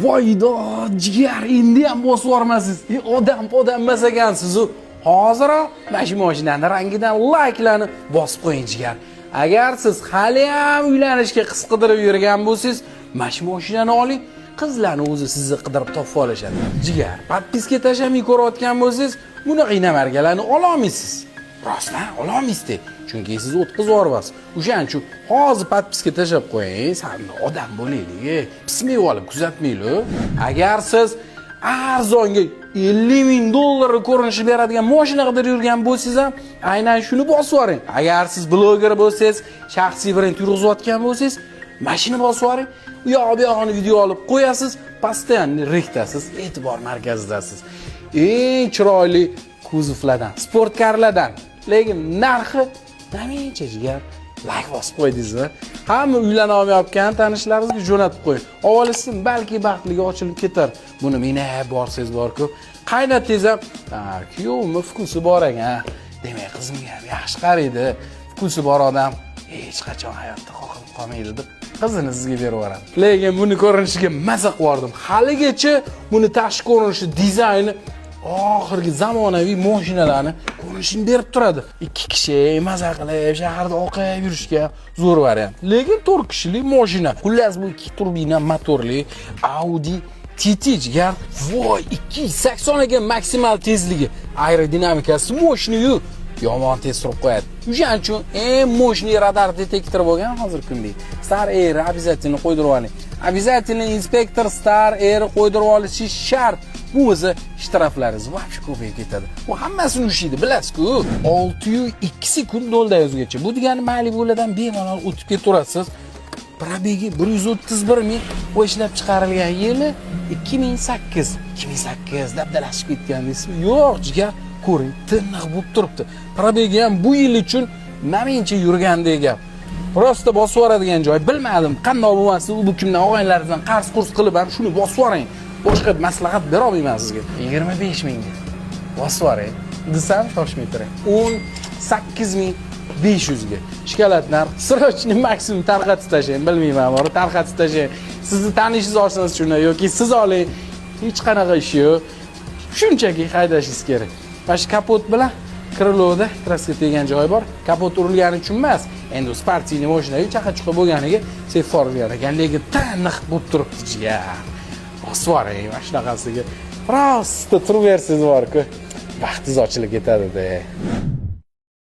Voydo, jigar, endi ham bosib yubormasiz. E, odam odam emas ekansiz-u. Hoziroq mana shu mashinani rangidan layklarni bosib qo'ying, jigar. Agar siz haliyam uylanishga qiz qidirib yurgan bo'lsangiz, mana shu mashinani oling. Qizlarni o'zi sizni qidirib topib olishadi. Jigar, подписка tashlamay ko'rayotgan bo'lsangiz, bunaqa иномарка larni ololmaysiz. Rostdan ololmaysiz, chunki siz o'tkazib yuboryapsiz. O'shaning uchun hozir подписка tashlab qo'ying, san odam bo'laylik, pismay olib kuzatmaylik. Agar siz arzonga 50 ming dollar ko'rinishi beradigan mashina qidirib yurgan bo'lsangiz ham, aynan shuni bosib yuboring. Agar siz bloger bo'lsangiz, shaxsiy brend yurg'izayotgan bo'lsangiz, mashina bosib yuboring. U yoq bu yog'ini video olib qo'yasiz, постоянно rektasiz, e'tibor markazidasiz. Eng chiroyli kuzovlardan, sportkarlardan, lekin narxi namincha, jigar, layk bosib qo'ydingizmi? Hamma uylana olmayotgan tanishlaringizga jo'natib qo'ying. Olishsin, balki baxtligi ochilib ketar. Buni minib borsangiz bor-ku, qaynatangiz ham, "Ha, kuyovimni вкус i bor ekan. Demak, qizimga ham yaxshi qaraydi. Вкус i bor odam hech qachon hayotda qoqilib qolmaydi" deb qizini sizga berib yuboradi. Lekin buni ko'rinishiga maza qilib yubordim. Haligacha buni tashqi ko'rinishi, dizayni oxirgi zamonaviy mashinalarni ko'rinishini berib turadi. Ikki kishi maza qilib shaharda oqib yurishga zo'r variant. Lekin to'rt kishilik mashina. Xullas, bu ikki turbina motorli Audi TT, jigar. Voy, 280 ekan maksimal tezligi. Aerodinamikasi мощный-yu, yomon tez turib qo'yadi. O'shaning uchun eng мощный radar detektor bo'lgan hozirgi kunda. Star Air обязательно qo'ydirib oling. Обязательно inspektor Star Air qo'ydirib olishi shart. Bu o'zi shtraflaringiz вообще ko'payib ketadi. Bu hammasini ushlaydi, bilasiz-ku. 6,2 sekund 0 dan 100 gacha. Bu degani Malibulardan bemalol o'tib ketaverasiz. Пробег i 131 ming, u ishlab chiqarilgan yili 2008. 2008 dabdalashib ketgan deysizmi? Yo'q, jigar, ko'ring, tiniq bo'lib turibdi. Пробег i ham bu yil uchun namincha yurgandek gap. Просто bosib yuboradigan joy bilmadim. Qandoq bo'lmasin, u bu kimdan og'aynilaringizdan qarz qurs qilib ham shuni bosib yuboring. Boshqa maslahat bera olmayman sizga. 25 mingga bosib yuboring desam, shoshmay turing. 18 500 ga. Shokolad narx, срочный maksimum tarqatib tashlang, bilmayman, bor, tarqatib tashlang. Sizni tanishingiz olsin shuni yoki siz oling. Hech qanaqa ishi yo'q. Shunchaki haydashingiz kerak. Mana shu kapot bilan крыло da краска tegan joyi bor. Kapot urilgani uchun emas. Endi u спортивный mashinaga chaqa-chuqa bo'lganiga seyfor urilgan ekan, lekin tiniq bo'lib turibdi, jigar. Bosib yuboring mana shunaqasiga. Просто turaversangiz bor-ku, baxtingiz ochilib ketadi-da.